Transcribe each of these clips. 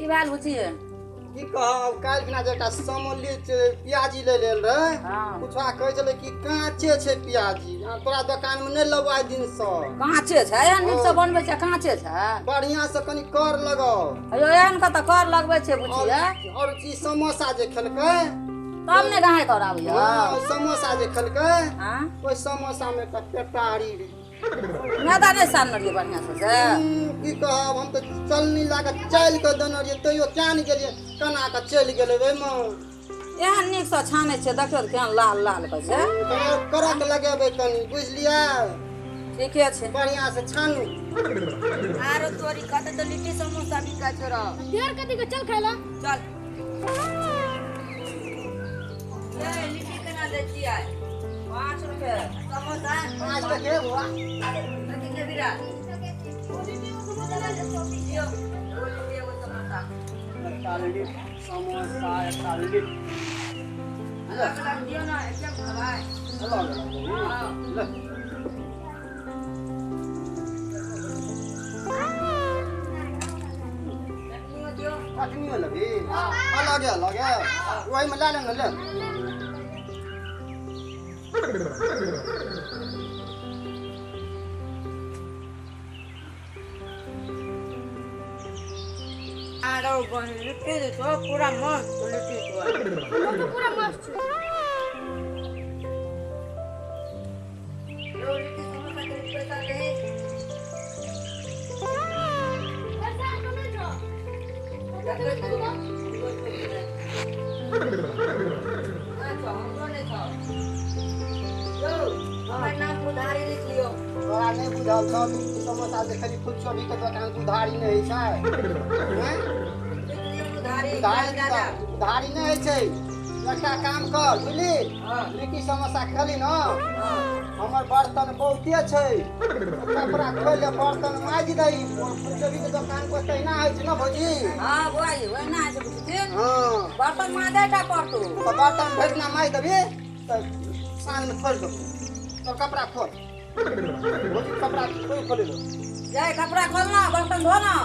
की भेल बुचिए? की कहब, काल्हि खिना जे एकटा समोली प्याजी ले लेल रहे, पुछवा कहै छलै कि काँचे छै प्याजी, तोरा दोकान में नहि लेबो आइ दिन से। काँचे छै? एहन नीक से बनबै छै, काँचे छै? बढ़िया से कनि कर लगाओ। अयो एहन कतऽ कर लगबै छै बुचिए? और ई समोसा जे खेलकै तब ने गाय कर आबैया। समोसा जे खेलकै ओहि समोसा में एकटा पेटारी मैदा नहि सानने रहियै बढ़िया से? की कहब, हम तऽ चलनी लाके चलि कऽ देने रहियै, तैयो क्या नहि गेलियै, केना कऽ चलि गेलै ओहिमे। एहन नीकसँ छानै छियै, देखियौ तऽ केहन लाल लाल के छै। कड़क लगेबै कनि, बुझलियै? ठीके छै, बढ़िया से छानू। आरो तोरी कतऽ तऽ लिट्टी समोसा बिकै छौ रौ। देर कथी के, चल खाय ला। चल। ए लिट्टी केना दै छियै? 5 रुपए। समोसा 5 टके बुआ। कथी के बिरा? दियौ, एगो लिट्टी एगो समोसा। एकटा लिट्टी समोसा एकटा लिट्टी। अलग अलग दियौ ने, एके मे खेबै। अलग अलग ले। चटनियो दियौ। चटनियो लेबही? अलगे अलगे ओहिमे लए ले ने, ले। आरो बहिन लिट्टी जे छौ पूरा मस्त लिट्टी छौ। हमरो तो पूरा मस्त छौ। यौ लिट्टी समोसा के पैसा दही। पैसा तो नहि छौ। देखै छौ, नहि छौ, हमरो नहि छौ। यौ हमर नाम उधारी लिख लियौ। तोरा नहि बुझल छौ लिट्टी समोसा जे खाली फुलचोभी के दोकान उधारी नहि होइ छै? लिख लियौ उधारी। उधारी उधारी नहि होइ छै। एकटा काम कर, बुझली? लिट्टी समोसा खेली ने, हमर बर्तन बहुते छै, कपड़ा खोलि ले, बर्तन माजि दही। फुलचोभी के दोकान पर तहिना होइ छै ने भौजी? हँ बौआ जी, ओहिना होइ छै बुझथिन। हँ बर्तन माजै टा पड़तौ। तऽ बर्तन भरि दिना माजि देबही तऽ साँझमे खोलि देबौ। तब कपड़ा खोल भौजी, कपड़ा खोलि खोलि दो। जाय कपड़ा खोल ना, बर्तन धो ना।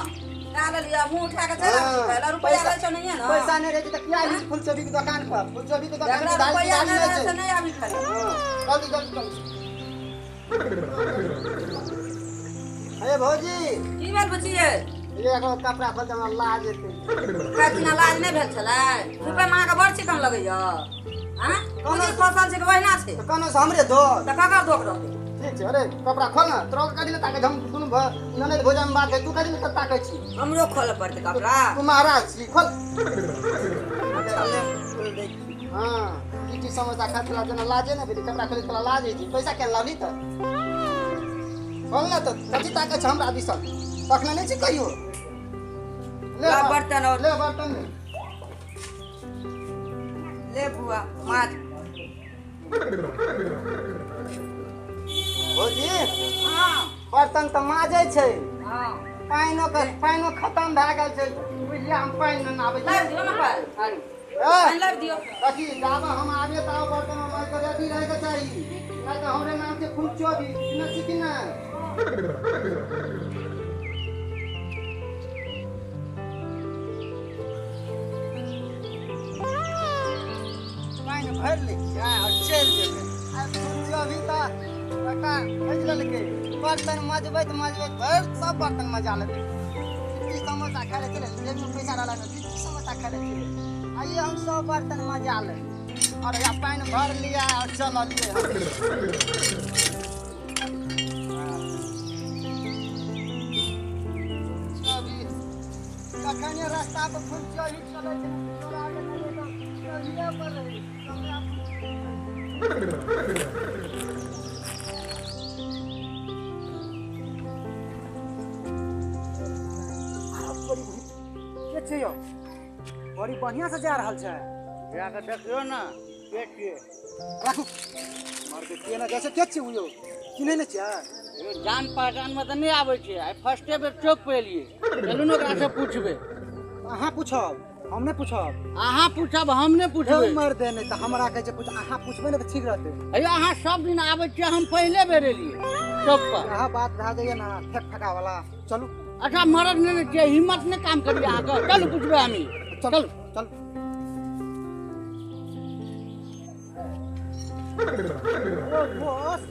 खा लेलियै, मुँह उठा के चलि आबै छी खाय लए। रुपैआ रहै छौ नहिये ने? पैसा नहि रहै छै तऽ किया आबी फुलचोभी के दोकान पर? फुलचोभी के दोकान जकरा पर रुपैआ उधारी नहि नहि रहै छै। छै नहि आबी खाय लए। हँ जल्दी जल्दी चलू। अरे भौजी की भेल बुचियै? एगो कपड़ा खोल, हमरा लाज एतै। खाय दिना लाज नहि भेल छलै? छुपैमे अहाँके बड़ चिकन लगैया। आँ पूँजी फसल छै कि ओहिना छै? तऽ कोनो से हमरे दो तऽ ककर दोख रहतै? ठीक छै। अरे कपड़ा खोल ने, तोरा कथी लए ताकै? हम दुनू ननैद भौजाइ मे बात है, तू कथी लए ताकै छी? हमरो खोलऽ पड़तै कपड़ा? तू महाराज छी, खोल। अच्छा ले, खोल दै छी। हँ लिट्टी समोसा खाय तोरा जेना लाजे नहि भेलै, कपड़ा खोले तोरा लाज होइ छै। पैसा केना लाबही? तऽ खोल ने, तऽ कथी ताकै छै हमरा दिसन? तखने नहि छै कहियो। ले ला बर्तन और ले बर्तन ले। ले बुआ माज। भौजी हँ बर्तन तऽ माजै छै। हँ पानिओ के पानिओ खतम भए गेल छै, बुझलियै? हम पानि नहि आबै लाबि दियौ ने पानि। पानि लाबि दियौ। कथी जाबे हम आबिए तऽ बर्तन माजि कऽ रेडी रहैके चाही, नहि तऽ हमरे नाम छै फुलचोभी। सुनै छी कि नहि? पानि भरि लै छियै आओर चलि जेबै। आ फुलचोभी तऽ एकटा खोजि लेलकै, बर्तन मजबैत मजबैत भरि सब बर्तन मजा लेतै। लिट्टी समोसा खाय लए चलि, जेबमे पैसा रहल ने लिट्टी समोसा खाय लए चलि आइए, हम सब बर्तन मजा लेबै। और या पानि भर लिअ और चललियै हम। कखने रास्ता पर फुलचोभी चलै छै, तोरा आगे नहि तऽ चोभिए पर रहै। के छै यौ? बड़ी बढ़िया से जा रहल छै। जाके देखियौ ने के छियै। राखू मर के केना जाइ छै? के छियै उ यौ? चिन्है नहि छियै? यौ जान पहचानमे तऽ नहि आबै छै, आइ फर्स्टे बेर चौक पर एलियै। चलू ने ओकरा से पूछबै। अहाँ पूछब, हम नहि पूछब। अहाँ पूछब, हम नहि पूछबै। मर दे, नहि तऽ हमरा कहै छै पूछ। अहाँ पूछबै ने तऽ ठीक रहतै। अयो अहाँ सब दिन आबै छियै, हम पहिले बेर एलियै चौक पर। अहाँ बात भए जाइए ने फेक फका वाला। चलू। अच्छा मरद नहि ने छियै, हिम्मत नहि काम करियै अहाँके। चलू पुछबै हमी, चलू चल। दोस्त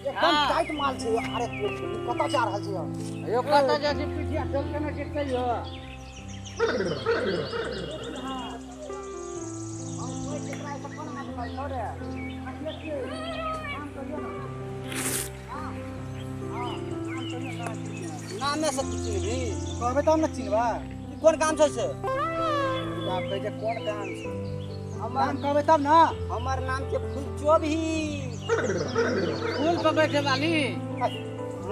एकदम टाइट माल छै। अरे कतऽ जा रहल छियै यौ? कतऽ जाइ छी? पिठिया चल केना छै कहियो। नामे से तू चिन्हबी? कहबै तब ने चिन्हबै। कोन काम छै से? बाप कहै छै कोन काम छै? हमर नाम कहबै तब ने। हमर नाम छै फूलचोभी। फूल पर बैठे वाली?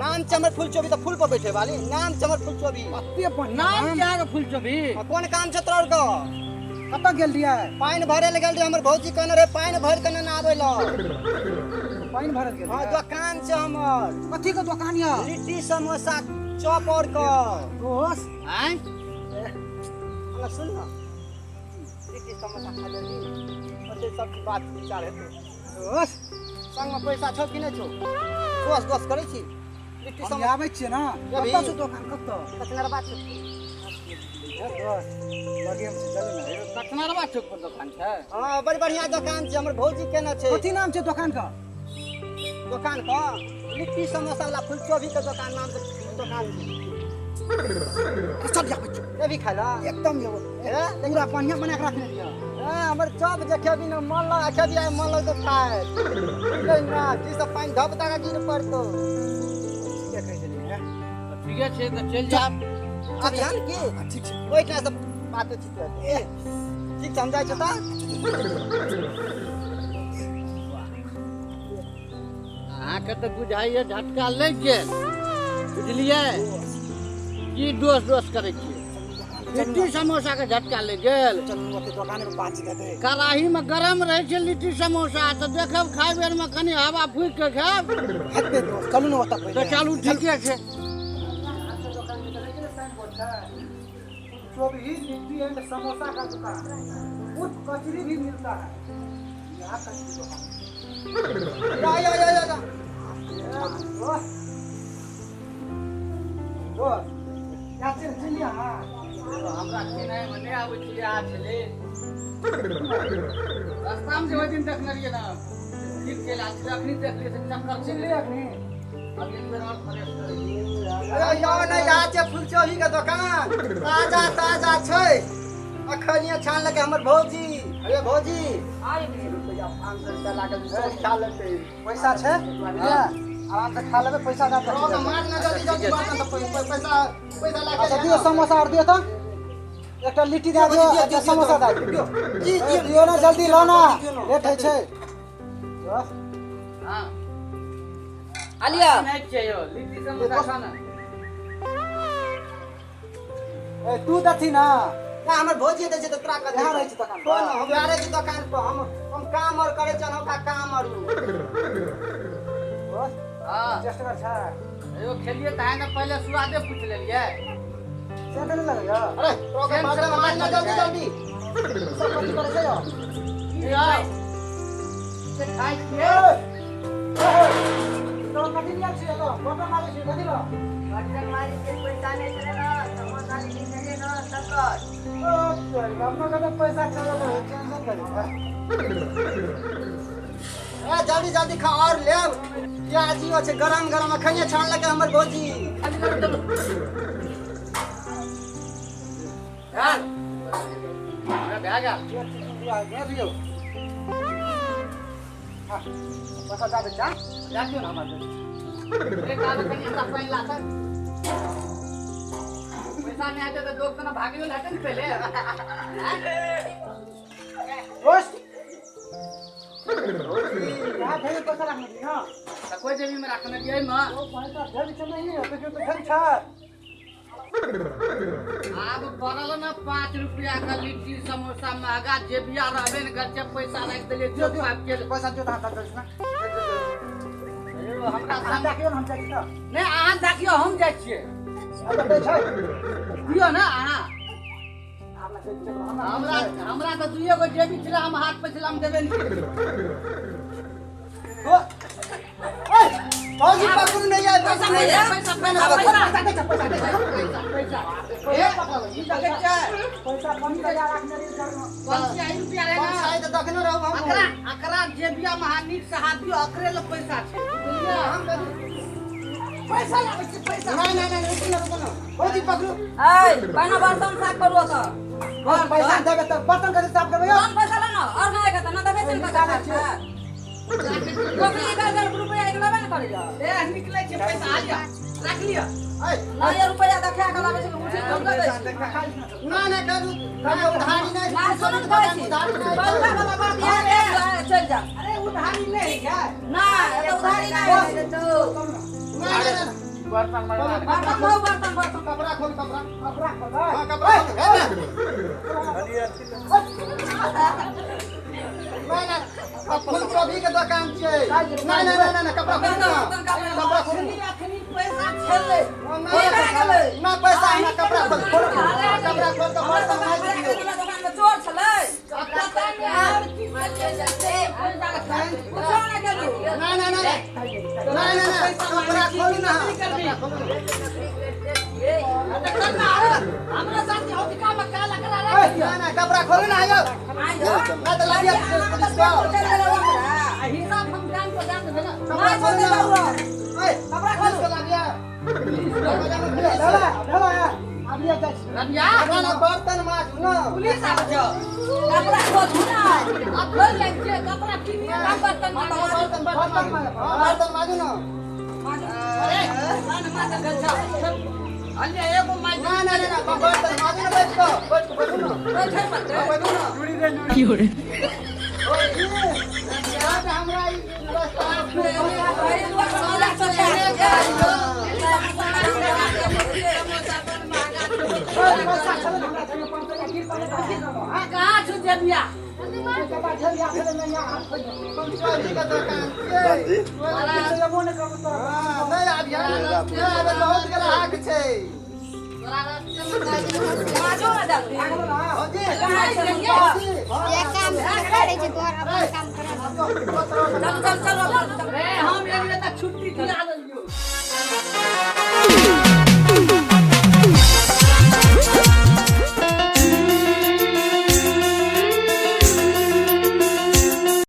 नाम छै हमर फूलचोभी, तऽ फूल पर बैठे वाली? नाम छै हमर फूलचोभी। कते बढ़िया नाम छै अहाँके फूलचोभी? आ कोन काम छै तोरा आरके? कतऽ गेल रहियै? पानि भरे लए गेल रहियै। हमर भौजी कहने रहे पानि भरि कऽ नेने आबै लए। पानि भरल गेल? हँ, दोकान छै हमर। कथी के दोकान यऽ? लिट्टी समोसा चॉप और के। दोस्त आँय हमरा सुन न, लिट्टी समोसा खा लेबही, ओते सब बात विचार हेतै। दोस्त संगमे पैसा छौ कि नहि छौ? दोस्त दोस्त करै छी, लिट्टी हम समोसा आबै छियै ने। अभी? कतऽ छै दोकान, कतऽ? कचनरबा छै। हे दोस्त, लगेमे छै, चलू ने। कचनरवा चौक पर दोकान छै? हँ, बड़ बढ़िया दोकान छै, हमर भौजी केने छै। कथी नाम छै दोकान के? दोकान के लिट्टी समोसा वाला फुलचोभी के दोकान नाम से दोकान छै। चल आबै छियौ। एबी खाइ लए? एकदम यौ। हे, पूरा बढ़िया बना के रखने रहियै। हँ, हमर चॉप जे खेबी ने मन लग खेबी, आइ मन लगतौ खाय, बुझलै ना? जी सब पानि धप दऽ गिर पड़तौ। ठीके कहै छलियै हे। तऽ ठीके छै, तऽ चलि जायब। आब यहाँ की? ठीक छै। ओहिठाम से बातो चित हेतै। ठीक छै, हम जाइ छियौ तऽ। अहाँके तऽ बुझाइए झटका लागि गेल, बुझलियै की? दोस दोस करै छियै, लिट्टी समोसाके झटका लागि गेल। चलू, ओते दोकाने पर बातचीत हेतै। कड़ाहीमे गरम रहै छै लिट्टी समोसा, तऽ देखब खाय बेरमे कनि हवा फूकि कऽ खायब। हेतै दोस्त, चलू ने ओतऽ तऽ पहिले। चलू, ठीके छै। चोभी लिट्टी एंड समोसा का दुकान, कुछ कचरी भी मिलता है यहाँ। कचरी दुकान। या या या या या। दोस्त दोस्त, यहाँ चिन्ह चिन्हिया? हाँ। हमरा चिन्हैमे नहि आबै छलै, आ छलै रस्तामे जे ओहि दिन देखने रहियै ने, ठीक चलि आयल छलै। अखनी देखलियै से चक्कर। चिन्हलियै अखनी? अब एक बेर आओर फ्रेश करै छी। अरे यौ, ने यहाँ छै फुलचोभी के दोकान, ताजा ताजा छै, अखनिये छानलकै हमर भौजी। अरे भौजी, रुपैआ 500 रुपया लागल, सब खा लेतै। पैसा छै, बुझलियै? आराम से खा लेबै, पैसा दऽ तो देबै। मार ना, जल्दी जल्दी बात ना, पैसा पैसा लाके। अच्छा दियौ समोसा और दियौ तऽ एकटा लिट्टी दए दियौ, एकटा समोसा दए दियौ। जी जी। दियौ ने, जल्दी लाउ ने, लेट होइ छै दोस्त। हँ। आलिया। नहि छियै यौ, लिट्टी समोसा खाना। ए, तू दथी ना। ना, हमर भौजी दै छै तऽ तोरा कथी? यहाँ रहै छै दोकान पर? कोन हम यहाँ रहै छी दोकान पर। हम काम और करै छियन, हमरा काम और। दोस्त। हँ। टेस्टगर छै? यौ, खेलियै तऽ अहाँ ने पहिले सुआदे पूछि लेलियै। सेंट नहि लगैया? अरे तोरा के बात मार ना, जल्दी जल्दी। सब कथी करै छै यौ? की यौ से खाइ छियै? तो कथी नियल छै एतऽ? बटन मारै छै कथी लऽ? बटन मारी के पैसा नहि छलै ने, समोसा लिट्टी छलै ने सबकर। ओ तोरी, अपना कते पैसा चलल है, टेंशन करी। ए, जल्दी जल्दी खा और लेब। प्याजियो छै गरम गरम, अखनिये छानलकै हमर भौजी। भए भए गेल। दियौ, पैसा दए दै छै। राखियौ ने हमर एक आदमी, कनि हमरा पानि ला तऽ। पैसा नहि हेतै तऽ दोस्त ने भागियो ने हेतै ने पहिले। दोस्त, यहाँ ढेरी पैसा रखने छी ना? तऽ कोइ जेबीमे राखने रहियै एहिमे। ओ पैसा ढेरी छै नहीं, देखियौ तऽ ढेरी छै। आब पड़ल ने 5 रुपया का लिट्टी समोसा महगा, जेबिया रहबे ने करै छै, पैसा राखि देलियै चौक पाप के। पैसा दियौ तऽ हाथ दऽ ना। यौ, हमरा अहाँ देखियौ ने, हम जाइ छी तऽ। नहि, अहाँ देखियौ, हम जाइ छियै। अच्छा दै छै। दियौ ने अहाँ। हमरा दै छै, हमरा हमरा हमरा तऽ दुइए गो जेबी छलै, हम हाथ पर छलै, हम देबे नहि केलियै। ओ ए, भौजी पकड़ू नहीं आए पैसा पैसा पैसा पैसा पैसा पैसा ए पैसा 5000 रखने रही घर में 50 रुपया रहे ना 500 त दखने रहू हम अकरा अकरा जेबिया महा नीक से हाथ दियो अकरे ल पैसा छै हम पैसा लाबै छी पैसा नहीं नहीं नहीं रुकू ना रुकू ना भौजी पकड़ू ए पहिना बर्तन साफ करू ओतऽ पैसा देबे त बर्तन कथी साफ करबै कौन पैसा ले ना और नहीं कहता ना देबै छै पैसा नौकरी कर रुपया एक लेबे ने करैया ए निकलै छै पैसा आ जा रख लिया ए ना ये रुपया देखा के लाबै छै उठी हम दे दै छी ना ना करू ना उधारी नहीं ना सुन कहै छी पैसा वाला बात यार चल जा अरे उधारी नहीं है ना ए तो उधारी नहीं है तो ना ना बर्तन बर्तन धो बर्तन बर्तन कपड़ा खोल कपड़ा कपड़ा खोल हां कपड़ा खोल ना ना फूल चौबी के दुकान छै ना ना ना ना कपड़ा खोल ना कपड़ा खोल अखनी पैसा छले ना पैसा ना कपड़ा खोल कपड़ा खोल के बर्तन माज दियो दुकान में चोर छलै पता नहीं और की चले पूछो ना केलू ना ना ना ना ना ना कपड़ा खोल ना हमरा साथ औतिका में का लकड़ा रख ना ना कपड़ा खोल ना आयो ना तो लागिया पुलिस को हिसाब हम जान को जान देबे ना कपड़ा खोल ना ए कपड़ा खोल को लागिया ढला ढला अभी जा रबिया ना बर्तन माज ना पुलिस आबै छौ कपड़ा खोल ना अब खोल लै छै कपड़ा किनी काम बर्तन बर्तन बर्तन बर्तन माजू ना अरे मान माता गल छौ अन्य एगो माज ना ना ना बर्तन माजू ना बैठ को बैठ को बैठू ना बैठे मत बैठू ना जुड़ी रे जुड़ी ओए यार हमरा ई रास्ता पैसा छले हमरा संगे 500 गिर पड़े हां कहां छु जेबिया कपड़ा झल या छले नहीं हाथ खोल चौबी के दुकान छै लेबो ने करबो तोरा हां नहीं आब यार नहीं बहुत ग्राहक छै माजो ना जल्दी भौजी ये काम करे छै तोहर अपन काम करे चल चल चल रे हम एलियै त छुट्टी दिया